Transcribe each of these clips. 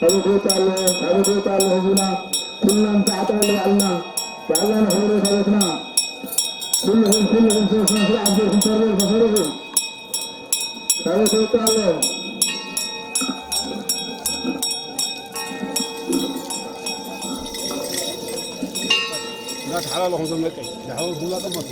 ኣቤት ወጣ ኣሎ፣ ኣቤት ወጣ ኣሎ ህዝብና። ኩሎም ተዓጠቕሉ ባዕልና፣ ባዕልና ንኽብረት ኣቤትና። ኩልኹም፣ ኩልኹም ሰብ ስነ ስርዓት ጌርኩም ተርበል ተፈርቑ። ኣቤት ወጣ ኣሎ። እንዳተሓላለኹም ዞም ደቀይ፣ ዳሕሮም ኩላ ጠመቱ።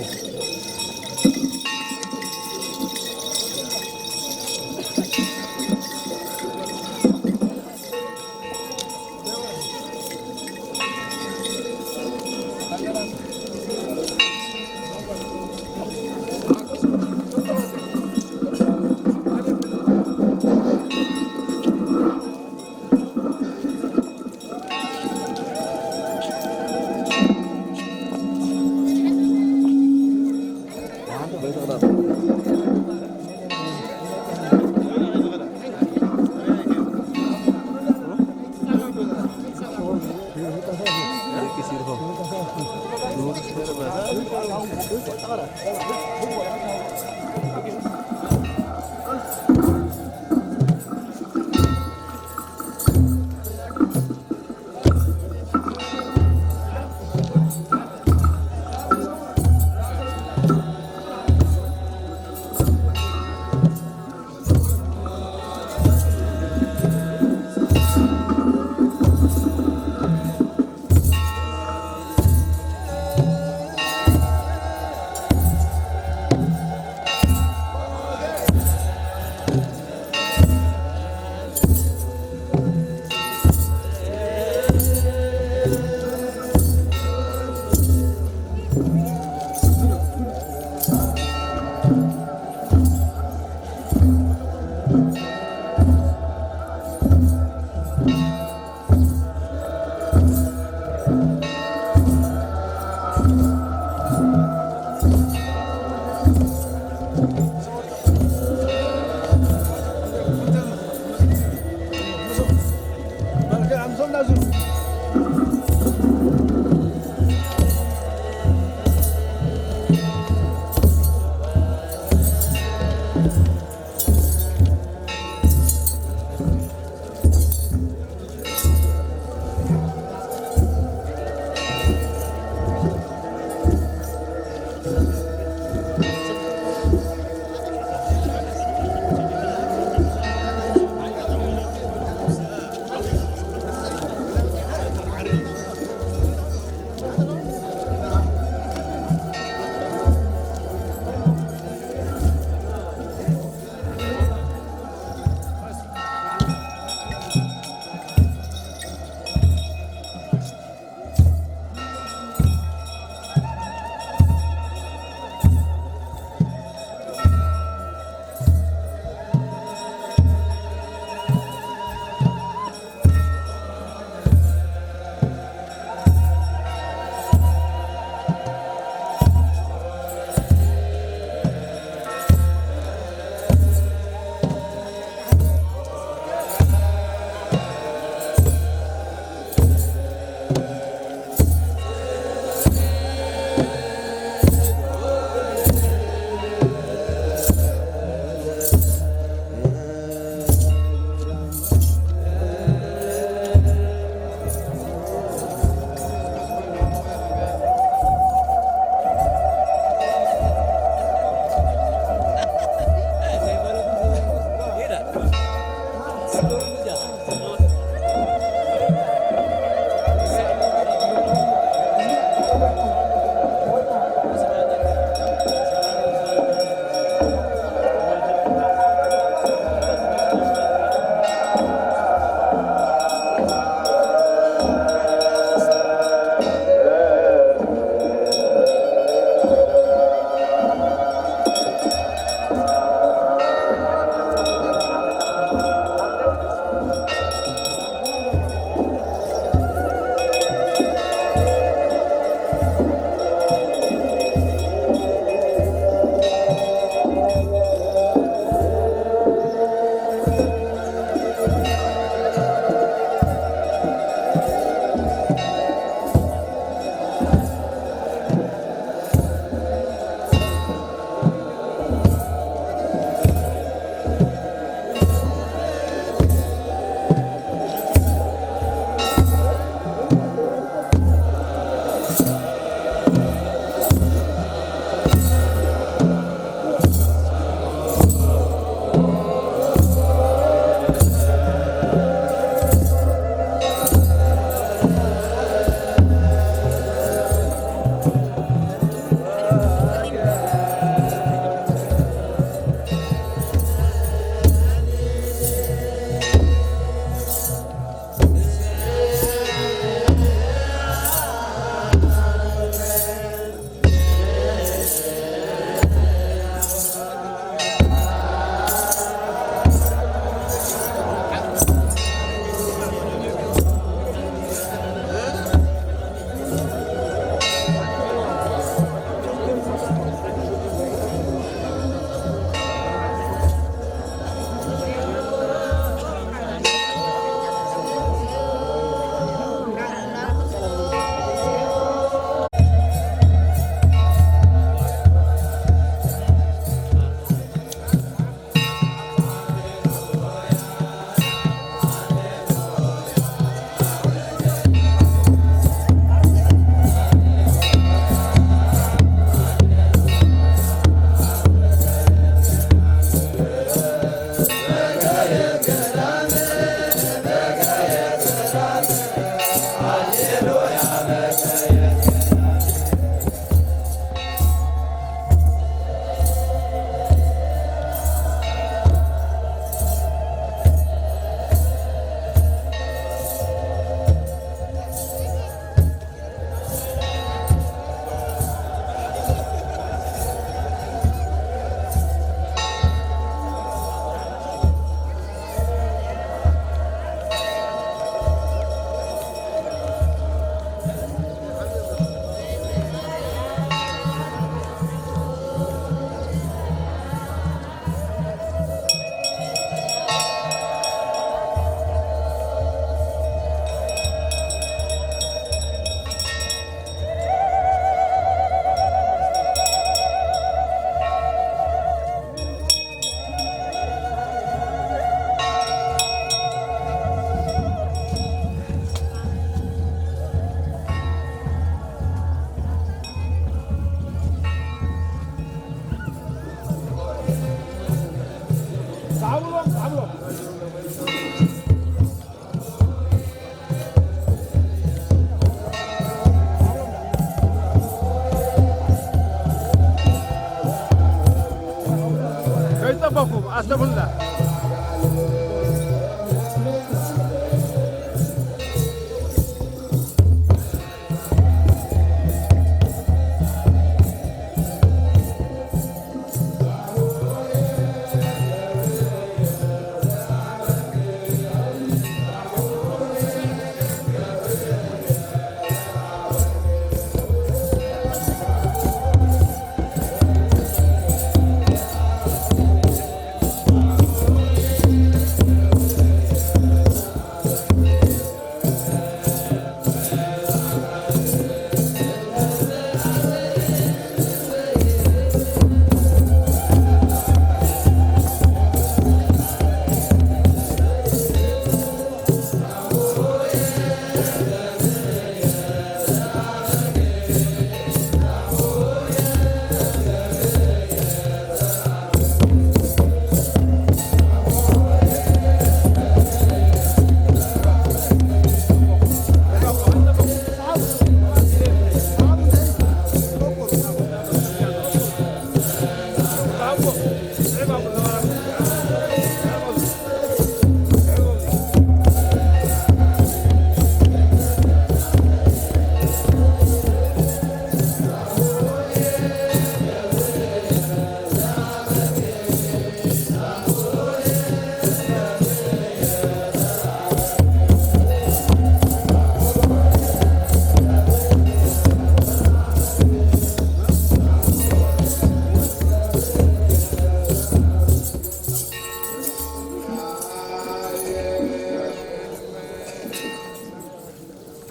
ኣስተብህሉና።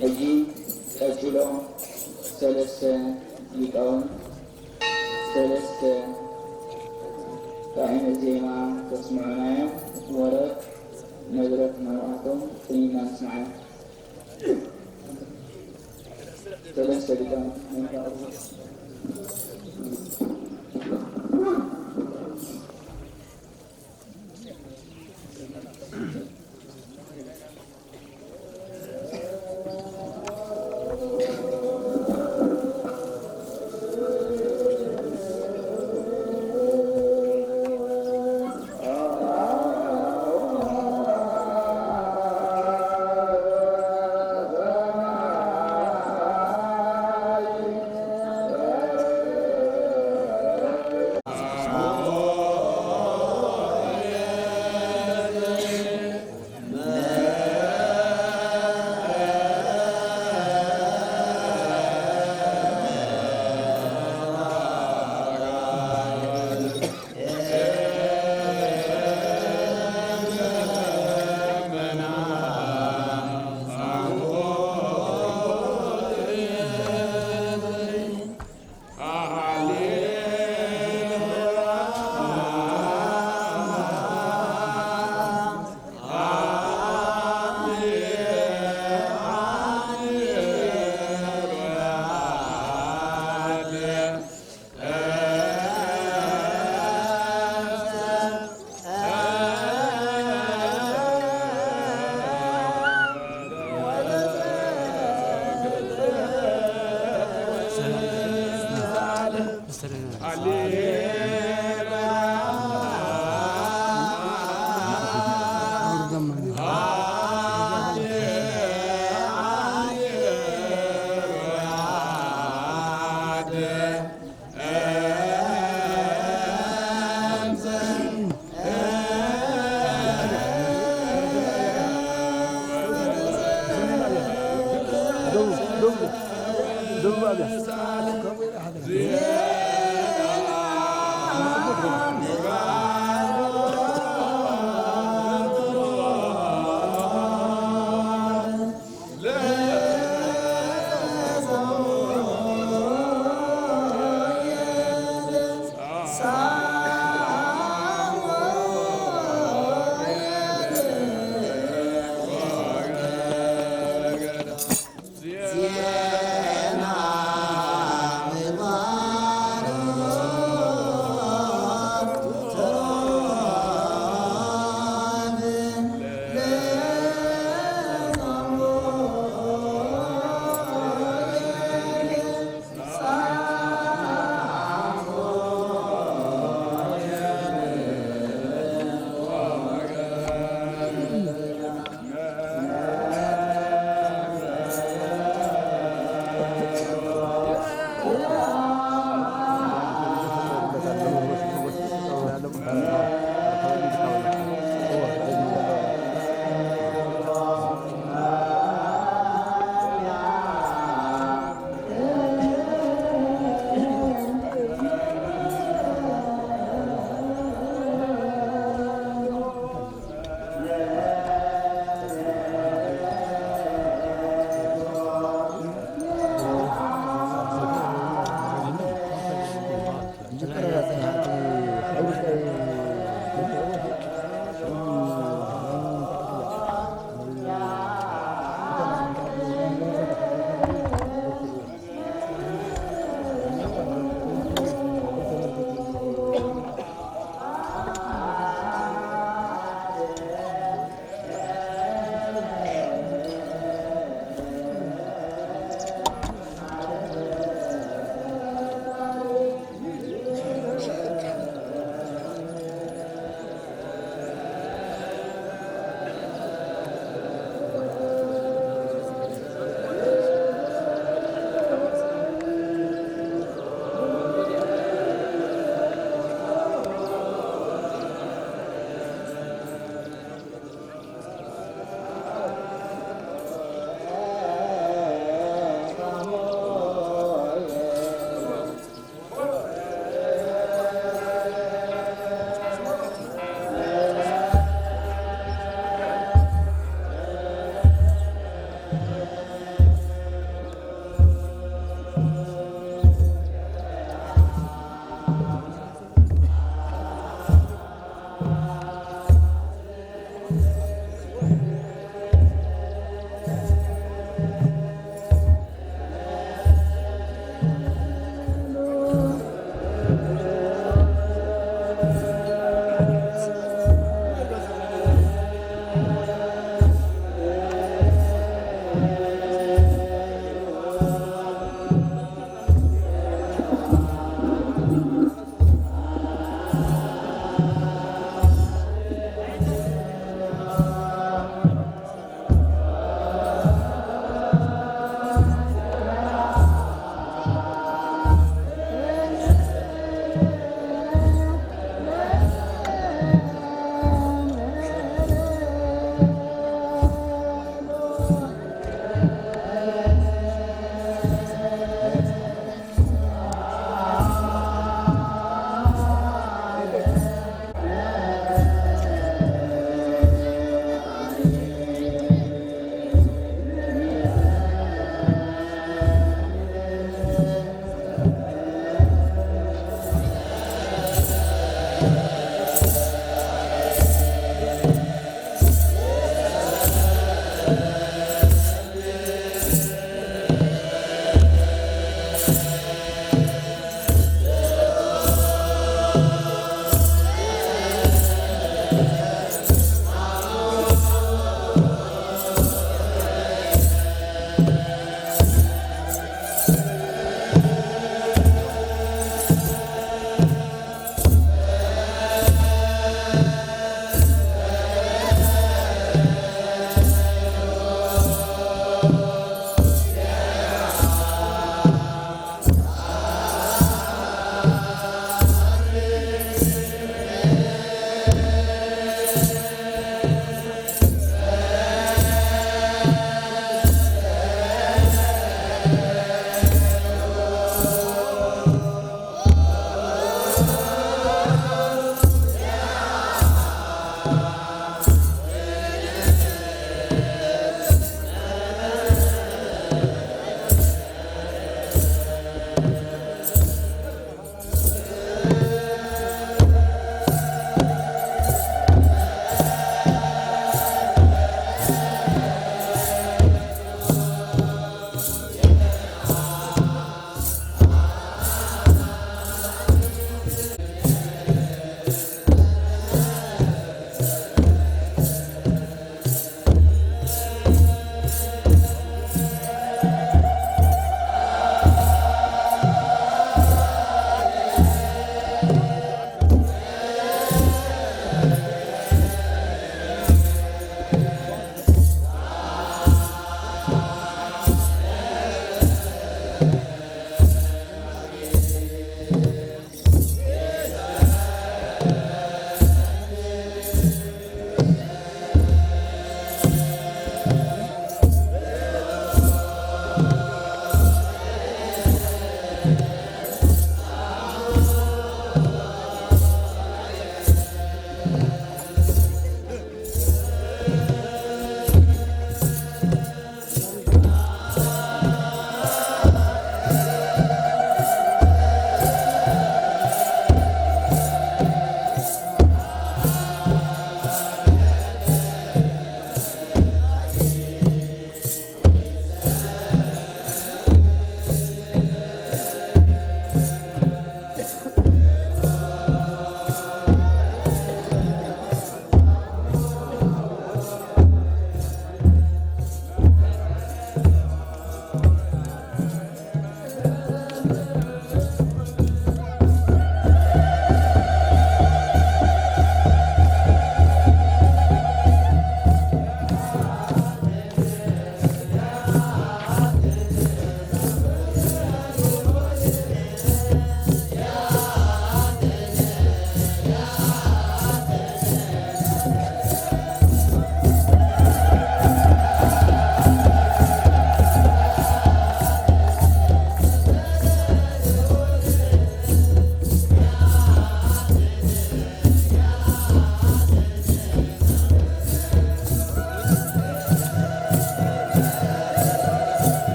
ሕጂ ቀጺሎም ሰለስተ ሊቃውንት ሰለስተ ጣዕመ ዜማ ከስምዑና እዮም። ወረድ መድረኽ ናብኣቶም ኮይንና ንስምዓዮም። ሰለስተ ሊቃውንት መን ክቕርቡ?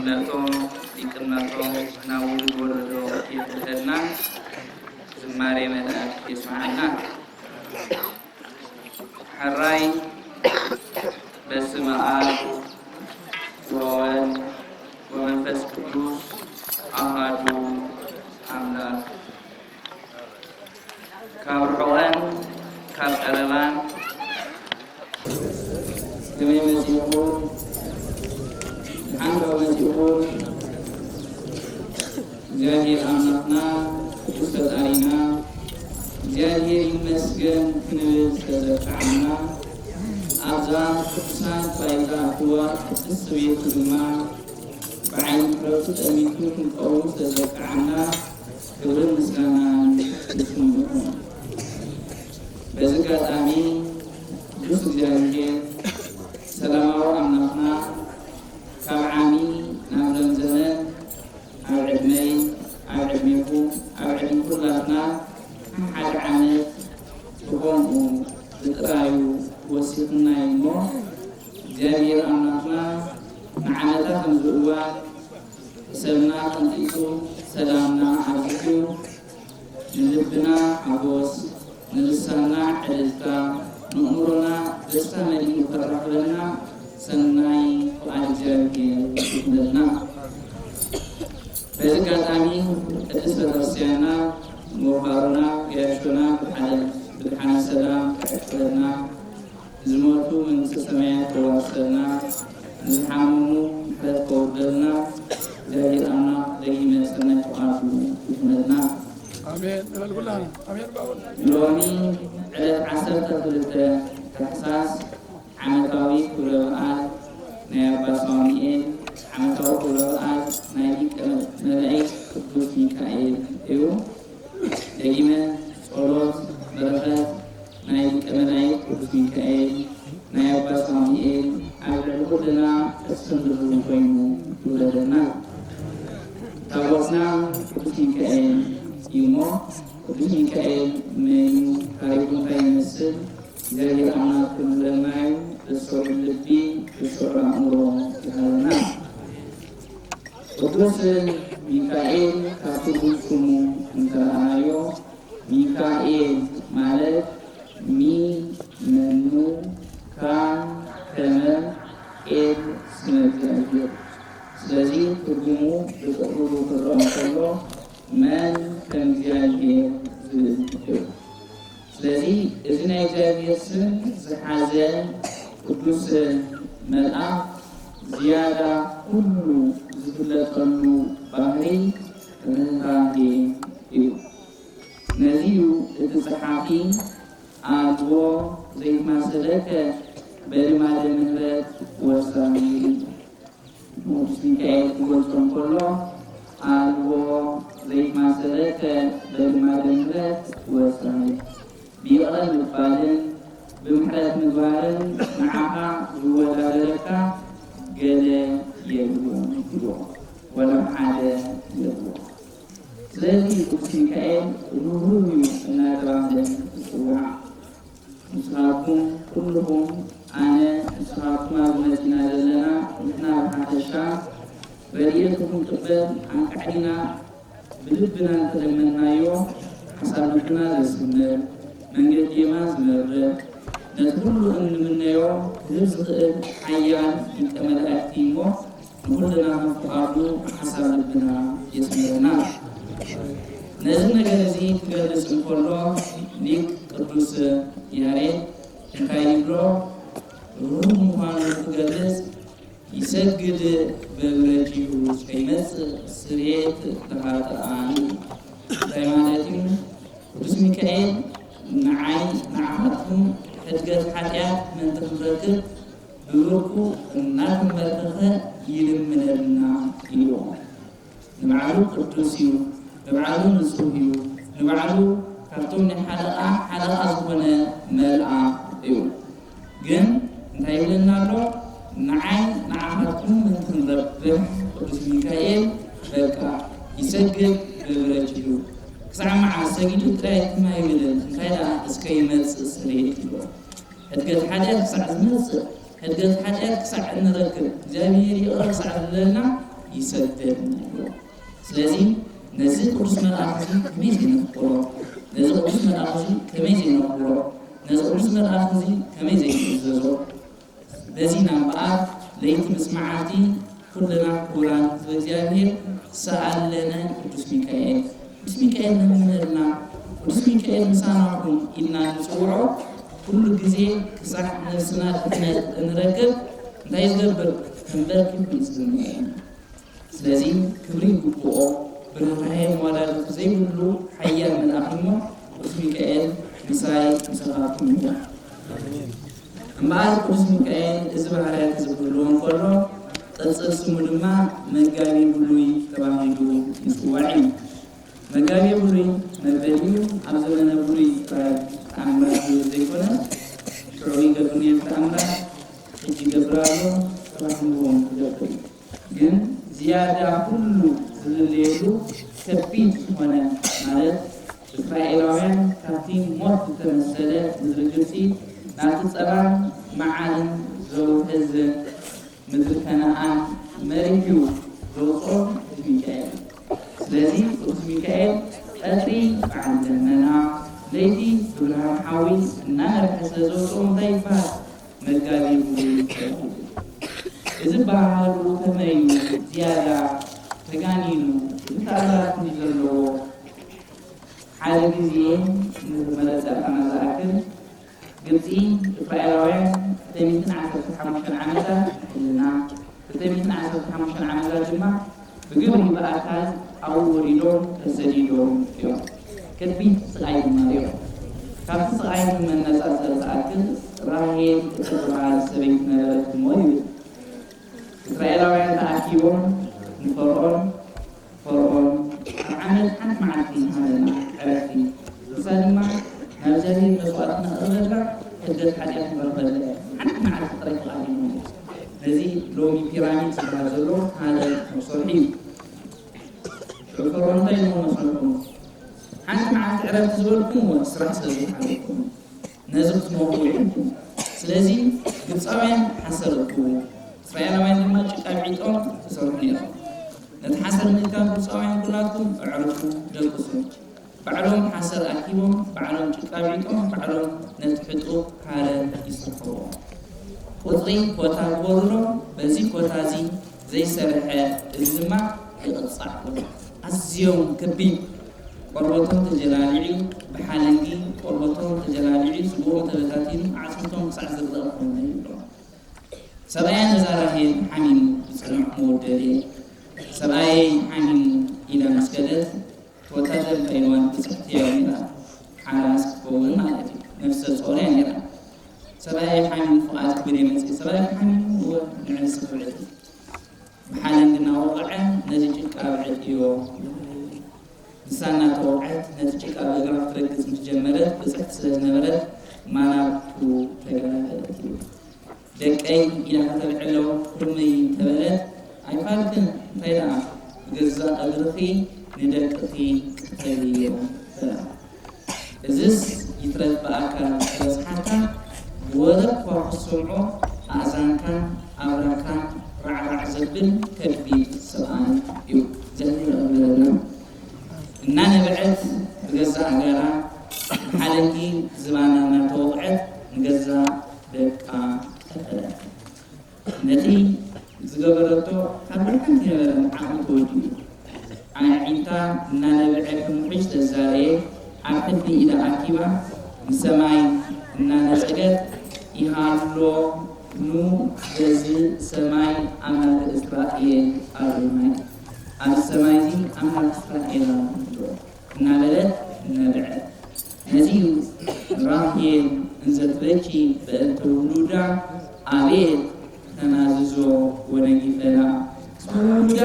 ነቶም ሊቅነቶም ናብ ውሉድ ወለዶ የብርሀልና፣ ዝማሬ መላእክት የስምዓልና። ሕራይ በስመ አብ ወወልድ ወመንፈስ ቅዱስ አሐዱ አምላክ። ካብ ርሑቕን ካብ ቀረባን ከመይ መጺኹም? ደሓን ዶ መጺኹም? እግዚኣብሔር ኣምላኽና ቅዱስ ፈጣሪና እግዚኣብሔር ይመስገን ክንብል ዝተዘርግሓና ኣብዛ ቅዱሳት ባይታ እትዋ ቅድስት ቤቱ ድማ ብዓይኒ ምሕረቱ ጠሚቱ ክንቀውም ዝተዘርግሓና ክብርን ምስጋናን ይኹን። በዚ ኣጋጣሚ ቅዱስ እግዚኣብሔር ሰላማዊ ኣምላኽና ካብ ዓሚ ናብ ዘምዘመ ኣብ ዕድመይ ኣብ ዕድሜኹም ኣብ ዕድመ ኩላትና ሓደ ዓመት ብኸምኡ ብጥራዩ ወሲኽና እዩ እሞ እግዚኣብሔር ኣምላኽና ንዓመታ ከምዚ እዋን ሰብና ቀንጢጡ ሰላምና ኣብዚሑ ንልብና ሓጎስ ንልሳና ዕልልታ ንእምሮና ደስታ መሊኡ ከራኽበና ሰናይ ፍቓድ እግዚኣብሔር ይኹነልና። በዚ ኣጋጣሚ ቅድስት ቤተክርስቲያንና ምውኻሩና ገያሾና ብድሓነ ሰላም ተዕቅበና ዝሞቱ መንግስተ ሰማያት ተዋርሰልና፣ ንዝሓመሙ ምሕረት ከውርደልና እግዚኣብሔር ኣምላኽ ደጊመ ሰናይ ፍቓዱ ይኹነልና። ኣሜን ንበል ኩላና። ኣሜን ባውል። ሎሚ ዕለት ዓሰርተ ክልተ ታሕሳስ ዓመታዊ ክብረ በዓል ናይ ኣባ ሳሙኤል ዓመታዊ ክብረ በዓል ናይ ሊቀ መላእክት ቅዱስ ሚካኤል እዩ። ደጊመ ጸሎት በረኸት ናይ ሊቀ መላእክት ቅዱስ ሚካኤል ናይ ኣባ ሳሙኤል ኣብ ልዕሊ ኩልና ቅስን ድሩን ኮይኑ ይውረደና። ታቦትና ቅዱስ ሚካኤል እዩ እሞ ቅዱስ ሚካኤል መን እዩ? ታሪኹ እንታይ ይመስል? እግዚኣብሔር ኣምላኽ ክምህረና እዩ። ርሱዕ ልቢ ርሱዕ ኣእምሮ ይሃበና። ቅዱስ ሚካኤል ካብ ትርጉም ስሙ እንተረኣናዮ ሚካኤል ማለት ሚ መኑ ካን ከመ ኤል ስመ እግዚኣብሔር። ስለዚ ትርጉሙ ብጥቕልሉ ክረአ እንከሎ መን ከም እግዚኣብሔር ዝብል እዩ። ስለዚ እዚ ናይ እግዚኣብሔር ስም ዝሓዘ ቅዱስ መልኣኽ ዝያዳ ኩሉ ዝፍለጠሉ ባህሪ ርህራሄ እዩ። ነዚ እዩ እቲ ጸሓፊ ኣልቦ ዘይማሰለከ በልማደ ምህረት ወሳሂ። ቅዱስ ሚካኤል ክገልጾ እንከሎ ኣልቦ ዘይማሰለከ በልማደ ምህረት ወሳሂ። ብይቕረ ምባልን ብምሕረት ምግባርን ንዓኻ ዝወዳደረካ ገለ የልቦን ይብሎ፣ ወላ ሓደ የልቦን። ስለዚ ቅዱስ ሚካኤል ርህሩህ እዩ እናተባህለ ይጽዋዕ። ንስኻትኩም ኩልኹም ኣነ ንስኻትኩም ኣብዚ መጺና ዘለና ንሕና ብሓፈሻ ረድኤቱ ክንቅበል ኣንቃዕዲና ብልብና እንተለመንናዮ ሓሳብ ልብና ዘስምር መንገዲ የማን ዝመርሕ ነቲ ኩሉ እንምነዮ ክህብ ዝኽእል ሓያል ሊቀ መላእክቲ እሞ ንኹልና ከም ፍቓዱ ሓሳብ ልብና የስምረና። ነዚ ነገር እዚ ክገልጽ እንከሎ ሊቅ ቅዱስ ያሬድ እንታይ ይብሎ? ርሁም ምዃኑ ክገልጽ ይሰግድ በብረጅኡ ከይመጽእ ስርየት ለኃጥኣን። እንታይ ማለት እዩ? ቅዱስ ሚካኤል ንዓይ ንዓኻትኩም ሕድገት ሓጢኣት ምእንቲ ክንረክብ ብብርኩ እናተንበርከኸ ይልምነልና ኢሉ። ንባዕሉ ቅዱስ እዩ፣ ንባዕሉ ንጹህ እዩ፣ ንባዕሉ ካብቶም ናይ ሓለቓ ሓለቓ ዝኾነ መልኣኽ እዩ። ግን እንታይ ይብለና ኣሎ? ንዓይ ንዓኻትኩም ምእንቲ ክንረብሕ ቅዱስ ሚካኤል በቃ ይሰግድ በብረጅኡ። ክሳዕ መዓስ ሰጊዱ ጥራይ ትም ኣይብልን፣ እንታይ ደኣ እስከ ይመጽእ ስርየት ይብሎ። ሕድገት ሓጢኣት ክሳዕ ዝመጽእ ሕድገት ሓጢኣት ክሳዕ እንረክብ እግዚኣብሔር ይቕረ ክሳዕ ዝብለና ይሰደልና ይብሎ። ስለዚ ነዚ ቅዱስ መልኣኽ እዚ ከመይ ዘይነፍቅሮ፣ ነዚ ቅዱስ መልኣኽ እዚ ከመይ ዘይነኽብሮ፣ ነዚ ቅዱስ መልኣኽ እዚ ከመይ ዘይንእዘዞ፣ በዚና እምበኣር ለይቲ ምስ መዓልቲ ኩልና ክቡራን ህዝበ እግዚኣብሔር ሰኣለነ ቅዱስ ሚካኤል። ቅዱስ ሚካኤል ንምህርና፣ ቅዱስ ሚካኤል ምሳና ኩን ኢልና ንጽውዖ፣ ኩሉ ግዜ ክሳዕ ነብስና ድሕነት እንረክብ እንታይ ዝገብር? ከንበርክክ ይጽልመና። ስለዚ ክብሪ ይግብኦ፣ ብርህራሄ መዋዳድርቲ ዘይብሉ ሓያል መልኣኽ እሞ ቅዱስ ሚካኤል ምሳይ ምሳኻትኩም ይኹን። እምበኣር ቅዱስ ሚካኤል እዚ ባህርያት እዚ ክህልዎ እንከሎ፣ ቅጽል ስሙ ድማ መጋቢ ብሉይ ተባሂሉ ይጽዋዕ እዩ። መጋቢ ብሉይ መበል እዩ። ኣብ ዘመነ ብሉይ ጥራይ ተኣምራት ዝብል ዘይኮነ፣ ሽዑ ይገብር ነይሩ ተኣምራት፣ ሕጂ ይገብር ኣሎ፣ ተባሂልዎም ይገብር እዩ። ግን ዝያዳ ኩሉ ዝልለየሉ ከቢድ ዝኾነ፣ ማለት እስራኤላውያን ካብቲ ሞት ዝተመሰለ ምድሪ ግብፂ ናብቲ ጸባን መዓርን ዘውሕዝ ምድሪ ከነኣን መሪሑ ዘውፅኦም እቲ ሚካኤል እዩ። ስለዚ ቅዱስ ሚካኤል ቀትሪ በዓል ደመና፣ ለይቲ ብብርሃን ሓዊ እናመርሐ ስለ ዘውፅኦም እንታይ ይበሃል? መጋቢ ብሉይ ይበሃል። እዚ ኣበሃህልኡ ከመይ እዩ ዝያዳ ተጋኒኑ? እዚ ተኣምራት እንዲ ዘለዎ ሓደ ግዜ ንመረዳእታና ዝኣክል፣ ግብፂ እስራኤላውያን ክልተ ሚእትን ዓሰርተ ሓሙሽተን ዓመታት ሕልና፣ ክልተ ሚእትን ዓሰርተ ሓሙሽተን ዓመታት ድማ ብግብሪ ብኣካል ኣብኡ ወሪዶም ተሰዲዶም እዮም። ከቢድ ስቓይ ድማ እዮም። ካብቲ ስቓይ ንመነፃፀሪ ዝኣክል ራሄል እትበሃል ሰበይቲ ነበረት እሞ ይብል። እስራኤላውያን ተኣኪቦም ንፈርዖን፣ ፈርዖን፣ ኣብ ዓመት ሓንቲ መዓልቲ ሃበና ዕረፍቲ፣ ንሳ ድማ ናብ እግዚኣብሔር መስዋእቲ ነቕርበላ፣ ሕድገት ሓጢኣት ንረኽበላ ሓንቲ መዓልቲ ጥራይ ፍቓድ እዩ። ነዚ ሎሚ ፒራሚድ ዝበሃል ዘሎ ሓደ መሰርሒ እዩ። ሽዑ ፈርዖን እንታይ ኢሉ መሰልኩም? ሓንቲ መዓልቲ ዕረፍቲ ዝበልኩም ስራሕ ስለ ዝሓለኩም ነዚ ክትመኽሩ ኢኹም። ስለዚ ግብፃውያን ሓሰር እክቡ፣ እስራኤላውያን ድማ ጭቃ ብዒጦም ክሰርሑ ነይሮም። ነቲ ሓሰር ምእካብ ግብፃውያን ኩላትኩም ኣዕርፉ፣ ደቅሱ። ባዕሎም ሓሰር ኣኪቦም፣ ባዕሎም ጭቃ ብዒጦም፣ ባዕሎም ነቲ ሕጡብ ካረ ይስርሕዎ። ቁፅሪ ኮታ ግበሩሎም፣ በዚ ኮታ እዚ ዘይሰርሐ እዚ ድማ ይቕፃዕ። ኣዝዮም ከቢድ ቆርበቶም ተጀላሊዑ፣ ብሓለንጊ ቆርበቶም ተጀላሊዑ፣ ስግኦም ተበታቲኑ፣ ኣዕፅምቶም ክሳዕ ዝረኣ ኮነ ይብሎም። ሰብኣያ ነዛ ራሄል ሓሚሙ ዝፀንዖ መወደሊ፣ ሰብኣየይ ሓሚሙ ኢላ ምስ ከደት፣ ወታደር እንታይ ኢልዋ? ብፅሕቲ እያ ነይራ፣ ሓራስ ክትከውን ማለት እዩ። ነፍሰ ጾር እያ ነይራ። ሰብኣየይ ሓሚሙ ፍቓድ ክብል እየ መፅእ። ሰብኣይኪ ሓሚሙ? እወ፣ ንዕስ ክብዕል። ብሓለንጊ እናወቕዐ ነዚ ጭቃ ብዕጥዮ። ንሳ እናተወቕዐት ነቲ ጭቃ ብእግራ ክትረግጽ ምስ ጀመረት፣ ብጽሕቲ ስለ ዝነበረት፣ ማናቱ ተገላበጠት ይብል። ደቀይ ኢላ ከተብዕሎ፣ ኩርምይ እንተበለት፣ ኣይፋልክን፣ እንታይ ደኣ፣ ብገዛእ እግርኺ ንደቅኺ ቅተልዮም በላ። እዝስ ይትረፍ ብኣካል ተበጽሓካ፣ ብወረ እኳ ክትሰምዖ፣ ኣእዛንካን ኣብራካን ራዕራዕ ዘብል ከቢድ ስቓይ እዩ። እግዚኣብሔር ይቕበለልና። እናነበዐት ብገዛእ ኣእጋራ ብሓለንጊ ዝባና እናተወቕዐት ንገዛእ ደቃ ቀተለት። ነቲ ዝገበረቶ ካብ ሓንቲ ነበረ ዓቕሚ ተወዲኡ። ኣዒንታ እናነበዐ ብምሕሽ ተዛረየ፣ ኣብ ሕልሚ ኢዳ ኣኪባ ንሰማይ እናነጸገት፣ ይሃሎ ኑ በዚ ሰማይ ኣምላክ እስራኤል ኣሎናይ፣ ኣብዚ ሰማይ እዚ ኣምላክ እስራኤል ኣሎ እናበለት ነበዐት። ነዚ እዩ ራሄል እንዘትበኪ በእንተ ውሉዳ ኣቤት ተናዝዞ ወነጊፈላ፣ እስመ ውሉዳ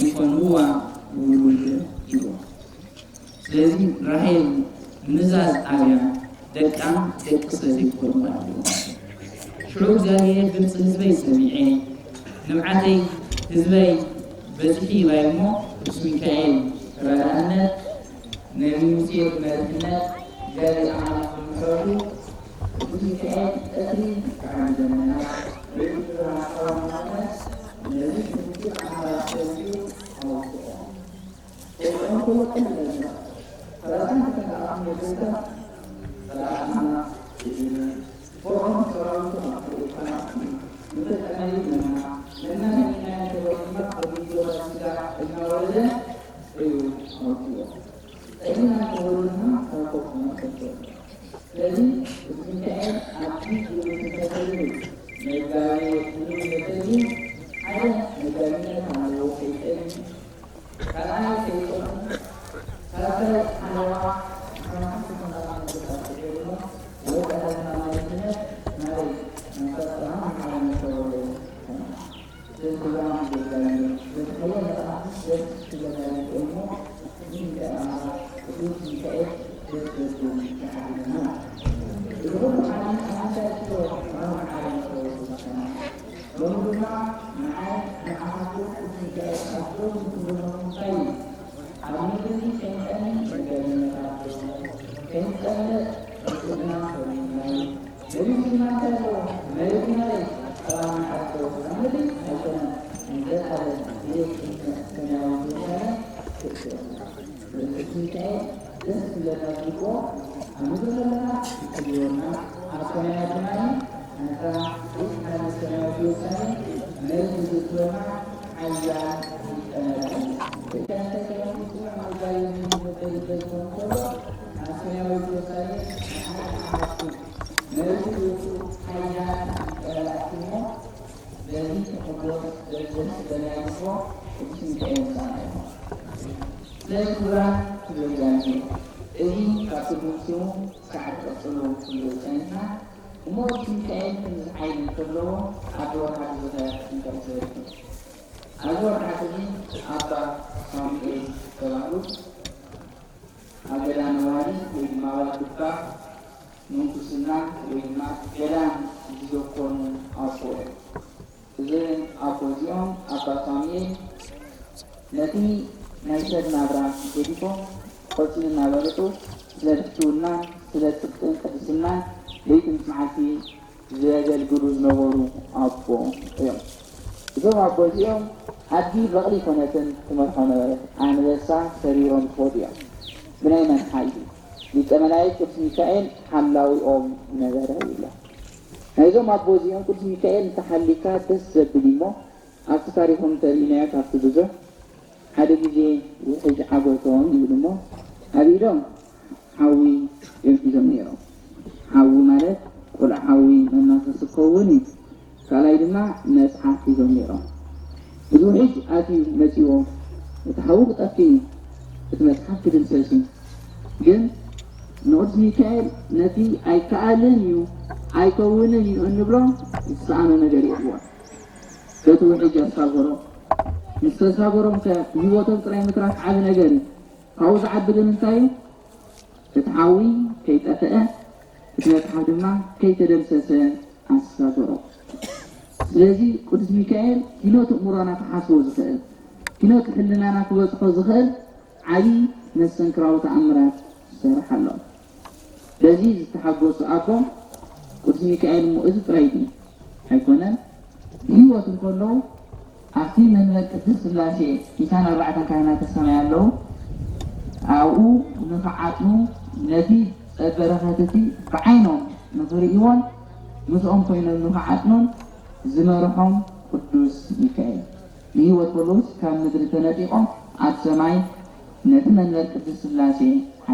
ይኾንዋ ውሉድ ኢልዋ። ስለዚ ራሄል ምዛዝ ኣብያ ደቃ ደቂ ስለ ዘይኮኑ ማለት እዩ። ሽዑ እግዚኣብሔር ድምፂ ህዝበይ ሰሚዐ፣ ንብዓተይ ህዝበይ በፂሑ ኢላ እሞ ቅዱስ ሚካኤል ተራዳእነት ናይ ሙሴ መሪሕነት፣ እግዚኣብሔር ኣምላኽ ብምሕረቱ፣ ቅዱስ ሚካኤል ቀትሪ ብርሃን ደመና፣ ለይቲ ብርሃን ኣዋን መዓልቲ፣ ነዚ ሽዱሽተ ኣማራጺ ሚካኤል ኣብቲ ዝምልከተሉ መጋቢ ዝምልከተሉ ሓደ መጋቢነት ኣለዎ። ከይጠሚ ካልኣይ ከይጠሚ ካልኣይ ኣለዋ። ከማሓንቲ ተመራማሪ ተጻፊ ደግሞ ወደ ዓለምና መሪሕነት ናበይ? ናብ ፈጠራ ዓለም ተወለ። ስለዚ ክቡራት ክብርቲ፣ እዚ ካብ ትርጉም ስሙ ክሳዕ ትቕጽሉ ክንብል ጸኒሕና። እሞ እቲ ሚካኤል ክንዚ ሓይሊ እንከለዎ ኣብ ወርሓት ዝኸ እንታይ ትበልኩ? ኣብዚ ወርሓት እዚ ኣባ ሳሙኤል ተባህሉ ኣብ ገዳመ ዋሊ ወይ ድማ ዋልድባ ምንኩስና ወይ ድማ ገዳም ዝዘኮኑ ኣቦ እዮም። እዚ ኣቦ እዚኦም ኣባ ሳሙኤል ነቲ ናይ ሰብ ናብራ ገዲፎም ቆጽሊ እናበልዑ ስለ ብሕትውናን ስለ ጽድቅን ቅድስናን ለይትን መዓልቲ ዘገልግሉ ዝነበሩ ኣቦ እዮም። እዞም ኣቦ እዚኦም ኣድጊ በቕሊ ኮነትን ትመርሖ ነበረት፣ ኣንበሳ ሰሪሮም ዝፈዱ እዮም። ብናይ መን ሓይሊ? ሊቀ መላእክት ቅዱስ ሚካኤል ሓላዊኦም ነበረ ይብሎ። ናይዞም ኣቦ እዚኦም ቅዱስ ሚካኤል እንተሓሊካ ደስ ዘብል እሞ ኣብቲ ታሪኾም እንተርኢናዮ ካብቲ ብዙሕ ሓደ ግዜ ውሕጅ ዓጎቶም ይብል እሞ ኣብ ኢዶም ሓዊ እዮም ሒዞም ነይሮም። ሓዊ ማለት ቆልዓ ሓዊ መናፈሲ ክኸውን እዩ። ካልኣይ ድማ መጽሓፍ ሒዞም ነይሮም። እዚ ውሕጅ ኣትዩ መጺዎም እቲ ሓዊ ክጠፍእ እዩ፣ እቲ መጽሓፍ ክድምሰስ እዩ። ግን ንቅዱስ ሚካኤል ነቲ ኣይከኣልን እዩ ኣይከውንን እዩ እንብሎ ዝሰኣኖ ነገር የልቦን። በቲ ውሕጅ ኣሳገሮም። ምስ ተሳገሮም ከ ህይወቶም ጥራይ ምትራፍ ዓቢ ነገር እዩ። ካብኡ ዝዓቢ ግን እንታይ እዩ? እቲ ሓዊ ከይጠፍአ፣ እቲ መጽሓፍ ድማ ከይተደምሰሰ ኣሳገሮም። ስለዚ ቅዱስ ሚካኤል ኪኖት ኣእምሮና ክሓስቦ ዝኽእል፣ ኪኖት ሕልናና ክበጽሖ ዝኽእል ዓቢ መስተንክራዊ ተኣምራት ዝሰርሕ ኣሎ። በዚ ዝተሓጎሱ ኣቦ ቅዱስ ሚካኤል እሞ እዚ ጥራይ ድዩ? ኣይኮነን። ብህይወት እንከለዉ ኣብቲ መንበር ቅድስት ስላሴ ሚእትን ኣርባዕተን ካህናተ ሰማይ ኣለዉ። ኣብኡ ንኽዓጥኑ ነቲ ጸበረኸት እቲ ብዓይኖም ንኽርእይዎን ምስኦም ኮይኖም ንኽዓጥኑን ዝመርሖም ቅዱስ ሚካኤል። ብህይወት ከለዉስ ካብ ምድሪ ተነጢቖም ኣብ ሰማይ ነቲ መንበር ቅድስት ስላሴ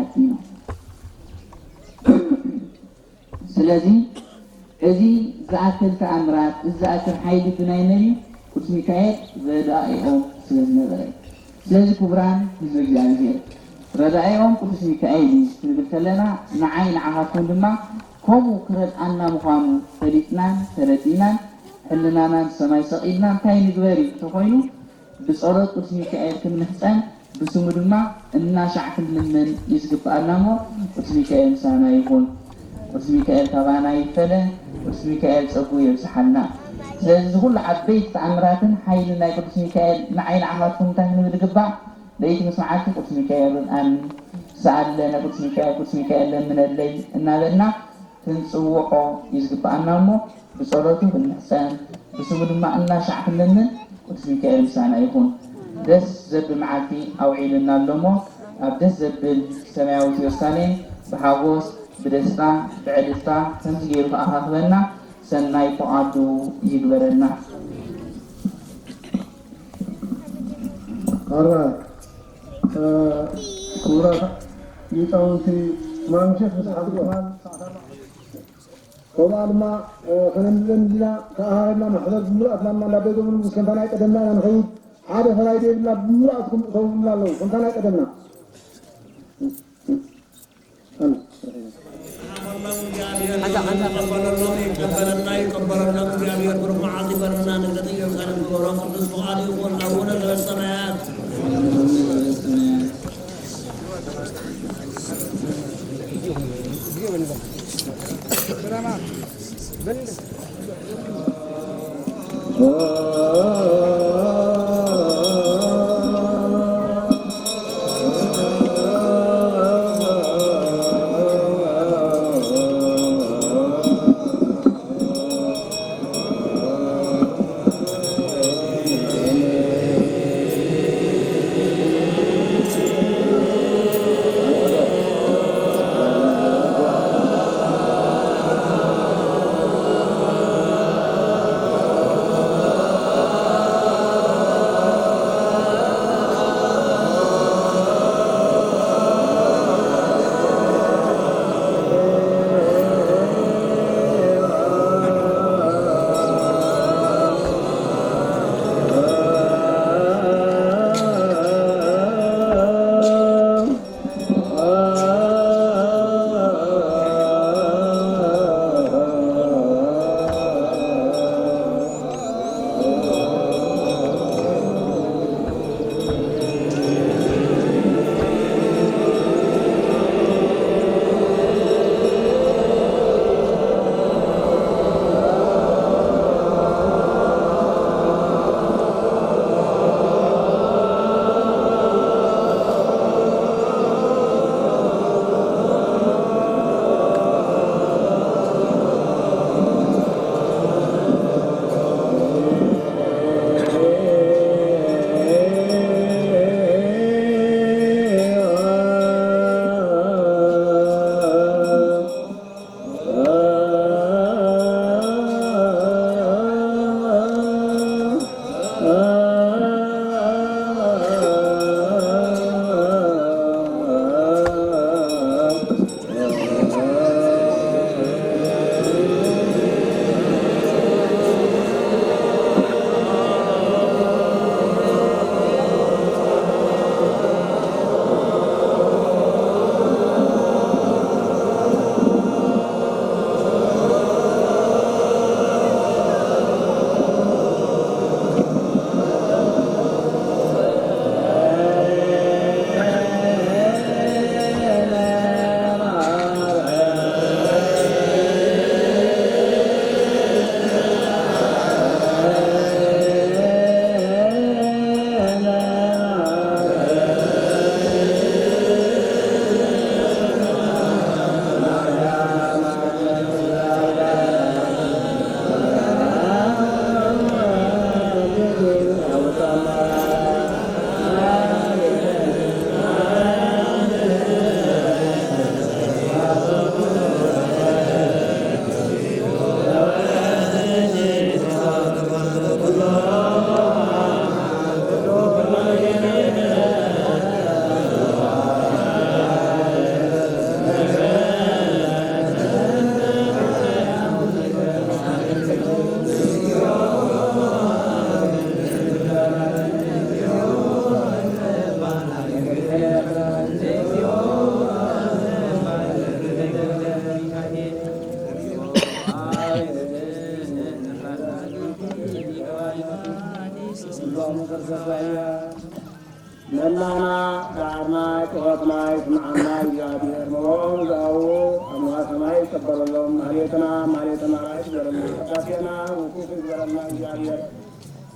ዓጢኖም። ስለዚ እዚ ዝኣክል ተኣምራት፣ እዚ ዝኣክል ሓይሊ ብናይ መን እዩ? ቅዱስ ሚካኤል ረዳኢኦም ስለ ዝነበረ እዩ። ስለዚ ክቡራን ህዝቢ እግዚኣብሔር፣ ረዳኢኦም ቅዱስ ሚካኤል እዩ ክንብል ከለና ንዓይ ንዓኻትኩም ድማ ከምኡ ክረድኣና ምዃኑ ፈሊጥናን ተረዲእናን ሕልናና ንሰማይ ሰቒልና እንታይ ንግበር እዩ እንተኾይኑ ብጸሎት ቅዱስ ሚካኤል ክንምሕጸን ብስሙ ድማ እናሻዕ ክንልምን እዩ ዝግብኣና እሞ ቅዱስ ሚካኤል ምሳና ይኹን። ቅዱስ ሚካኤል ካባና ይፈለ። ቅዱስ ሚካኤል ጸጉ የብዝሓልና። ስለዚ እዚ ኩሉ ዓበይቲ ተኣምራትን ሓይልን ናይ ቅዱስ ሚካኤል ንዓይ ንዓኻትኩም እንታይ ክንብል ይግባእ? ለይቲ ምስ መዓልቲ ቅዱስ ሚካኤል ርድኣኒ፣ ስኣለነ ቅዱስ ሚካኤል፣ ቅዱስ ሚካኤል ለምነለይ እናበልና ክንጽውዖ እዩ ዝግብኣና እሞ ብጸሎቱ ክንሕጸን ብስሙ ድማ እናሻዕ ክንለምን ቅዱስ ሚካኤል ምሳና ይኹን። ደስ ዘብል መዓልቲ ኣውዒሉና ኣሎ እሞ ኣብ ደስ ዘብል ሰማያዊት ኢየሩሳሌም ብሓጎስ ብደስታ ብዕልልታ ከምዚ ገይሩ ክኣኻኽበና ሰናይ ፍቓዱ ይግበረልና። ኣርባዕተ ክቡራት ሊቃውንቲ ማምሸት ምስ ሓዝኹም ከምኡ ድማ ከነምልለን እንዲና ተኣሃሂድና መሕዘር ብምሉኣትና ድማ ናብ ቤት መንግስቲ ከምታ ናይ ቀደምና ኢና ንኸይድ። ሓደ ሰራይ ዘይብልና ብምሉኣትኩም እተውልና ኣለዉ ከምታ ናይ ቀደምና። ሓዛ ሓዛ ይቀበለሎም ይቀበለና ይቀበለሎም እግዚኣብሔር ብሩክ መዓልቲ ይበርና ንግደት ኢየሩሳሌም ግበሮ ቅዱስ ፍቃዱ ይኹን ኣቡነ ዘበሰማያት። መላና ዳዕርና ጩኸትና ይስምዓና እግዚኣብሔር። መባኦም ዝኣው ኣምዋ ሰማይ ይቀበለሎም። ማህሌትና ማህሌተ ማርያም ይግበረልና። ቅዳሴና ውቁፍ ይግበረልና እግዚኣብሔር።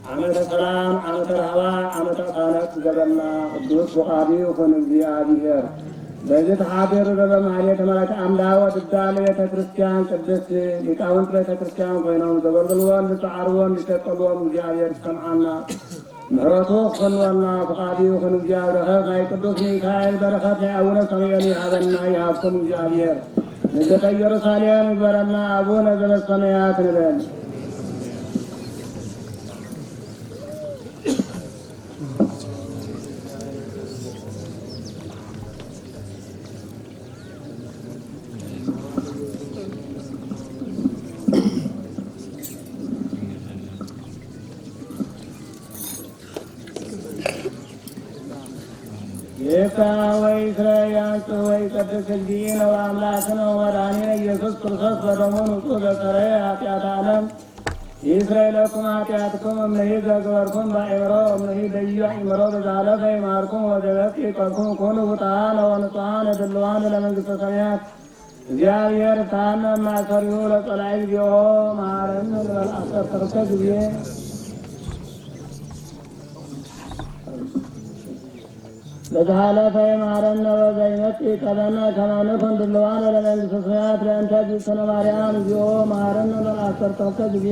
ዓመተ ሰላም ዓመተ ራህዋ ዓመተ ቅሳነት ይግበረልና። ቅዱስ ፍቓዱ ይኹን እግዚኣብሔር። በዚ ተሓቢሩ ዘሎ ማህሌተ ማርያም ኣምዳ ወድዳ ለቤተ ክርስቲያን ቅድስት ሊቃውንት ቤተ ክርስቲያን ኮይኖም ዘገልግልዎን ዝጸዓርዎን ዝሸቀልዎም እግዚኣብሔር ይሰምዓና። ምሕረቱ ክፈንወልና ፍቓዱ ይኹን። እግዚኣብሔር በረኸት ናይ ቅዱስ ሚካኤል በረኸት ናይ ኣቡነ ሳሙኤል ይሃበና ይሃብኩም። እግዚኣብሔር ንግደተ ኢየሩሳሌም ይግበረና። ኣቡነ ዘበሰማያት ንበል። ይፍታ ወይስረይ ያንጽህ ወይቀድስ እግዚእነ ወአምላክነ ወመድኃኒነ ኢየሱስ ክርስቶስ በደሙ ንጹሕ ዘሰረየ ኃጢአተ ዓለም ይስረይ ለኩም ኃጢአትኩም እምነሂ ዘግበርኩም በአእምሮ እምነሂ በዩ አእምሮ በዛለፈ ይማርኩም ወዘበጽ ይቀርኩም ኩኑ ውጣነ ወንጹሐነ ድልዋነ ለመንግስተ ሰማያት። እግዚአብሔር ፍትሐነ ማሰሪሁ ለጸላኢ እግዚኦ መሐረነ ንበል ዓሰርተ ክልተ ጊዜ። ለዝሓለፈ ይማረነ ወዘይመጽእ ይቀበነ ከመ ንኩን ድልዋነ ለመንግስተ ሰማያት። ለእንተ እግዝእትነ ማርያም እግዚኦ መሐረነ ንበል ዓሰርተ ክልተ ጊዜ።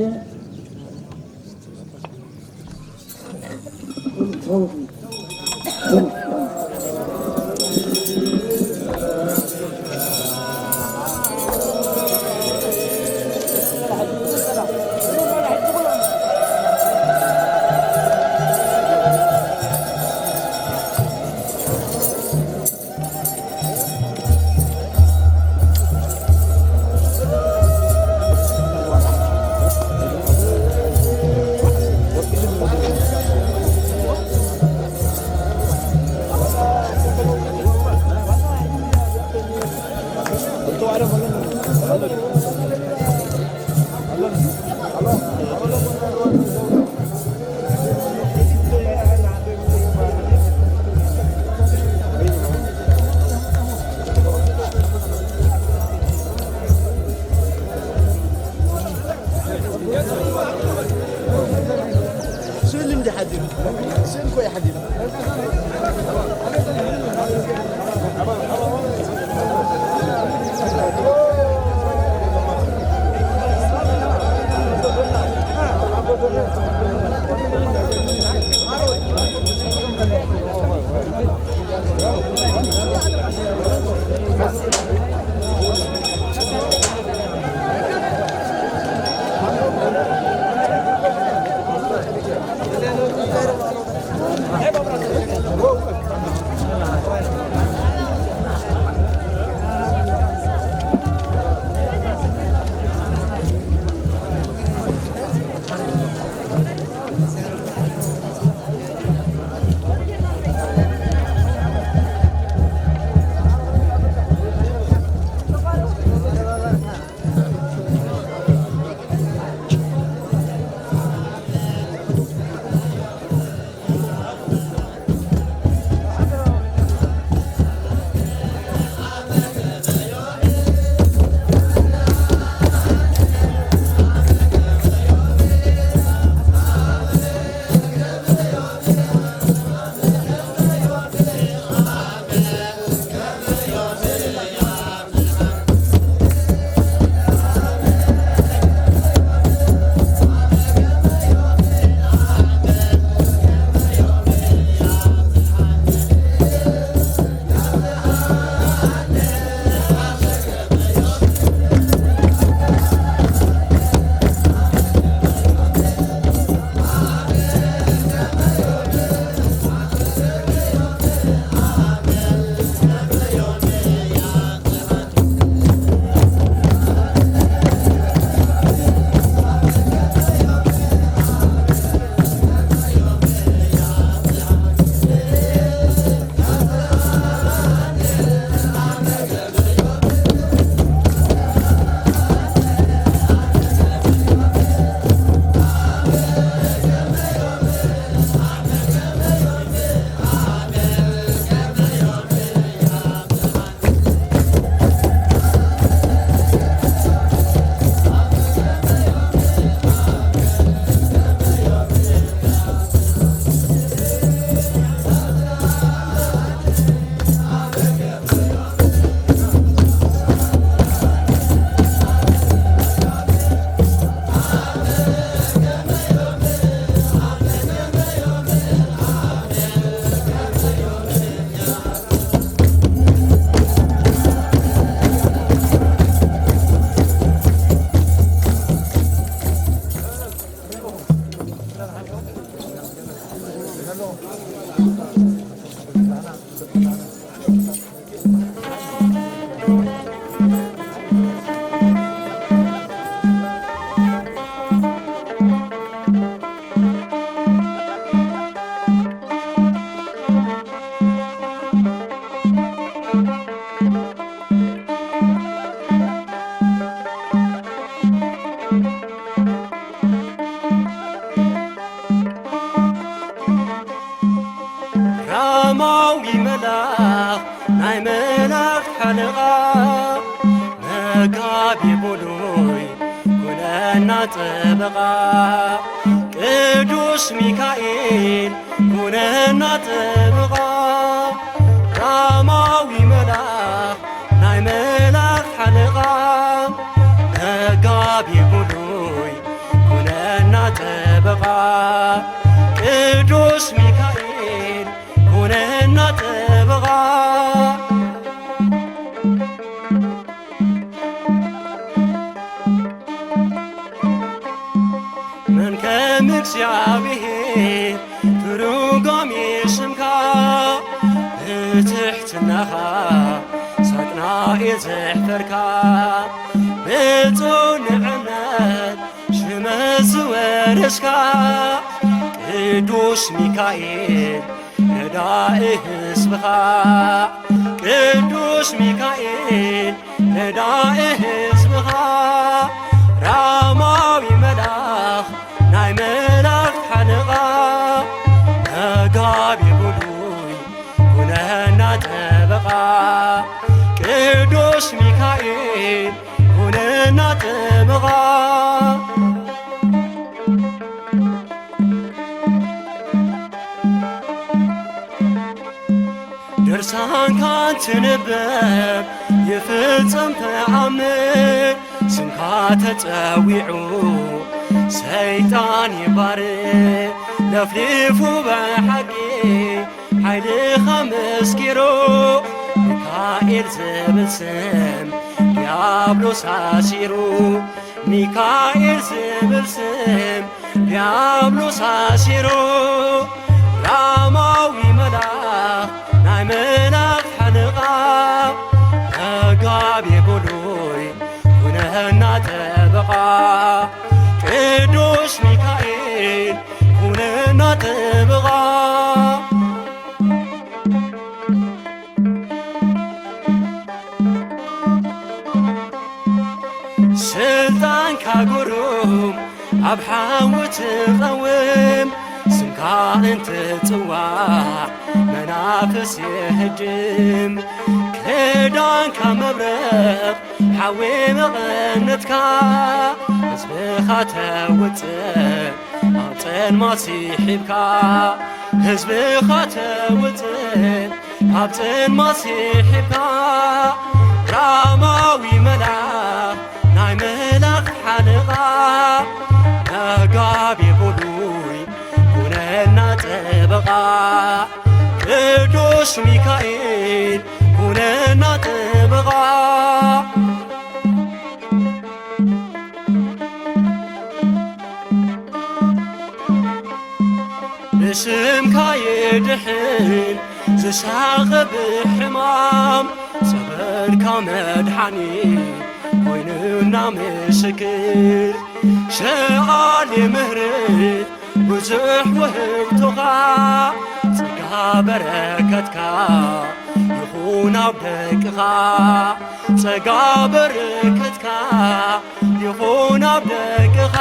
ስእሊ እንዲ ሓዲሩ፣ ስእሊ እኮ እዩ ሓዲሩ። ናይ መላእክት ሓለቓ መጋቢ ብሉይ ኩነና ጠበቓ። ቅዱስ ሚካኤል ኩነና ጠበቓ። ራማዊ መልኣኽ ናይ መላእክት ሓለቓ መጋቢ ብሉይ ኩነና ጠበቓ። ቅዱስ ሚካኤል ኩነና ጠበቓ። መን ከም እግዚኣብሔር ትርጓሜ ስምካ፣ ብትሕትናኻ ሳጥናኤል ዘሕፈርካ፣ ብጽኑዕነት ሽመት ዝወረስካ፣ ቅዱስ ሚካኤል ረዳኢ ህዝብኻ። ቅዱስ ሚካኤል ረዳኢ ህዝብኻ። ራማዊ መልኣኽ ናይ መላእክት ሓለቓ መጋቢ ብሉይ ኩነና ጠበቓ። ቅዱስ ሚካኤል ኩነና ጠበቓ። ድርሳንካ እንትንበብ ይፍጸም ተኣምር፣ ስምካ ተጸዊዑ ሰይጣን ይባርር። ለፍሊፉ ብሓቂ ሓይልኻ መስኪሩ፣ ሚካኤል ዝብል ስም ዲያብሎስ ኣሲሩ። ሚካኤል ዝብል ስም ዲያብሎስ ኣሲሩ። ራማዊ መልኣኽ ናይ መላእክት ሓለቓ፣ መጋቢ ብሉይ ኩነና ጠበቓ። ቅዱስ ሚካኤል ኩነና ጠበቓ። ስልጣንካ ግሩም ኣብ ሓዊ ትቐውም፣ ስምካ እንትጽዋዕ መናፍስ ይህድም። ክዳንካ መብረቕ ሓዊ መቐነትካ፣ ህዝብኻ ተውጽእ ኣብ ጸልማት ስሒብካ፣ ህዝብኻ ተውጽእ ካብ ጸልማት ስሒብካ። ራማዊ መልኣኽ ናይ መላእክት ሓለቓ፣ መጋቢ ብሉይ ኩነና ጠበቓ። ቅዱስ ሚካኤል ኩነና ጠበቓ። ብስምካ ይድሕን ዝሳቐ ብሕማም፣ ጸበልካ መድሓኒ ኮይኑና ምስክር። ሰኣሊ ምህረት ብዙሕ ውህብቶኻ፣ ጸጋ በረከትካ ይኹን ኣብ ደቅኻ። ጸጋ በረከትካ ይኹን ኣብ ደቅኻ።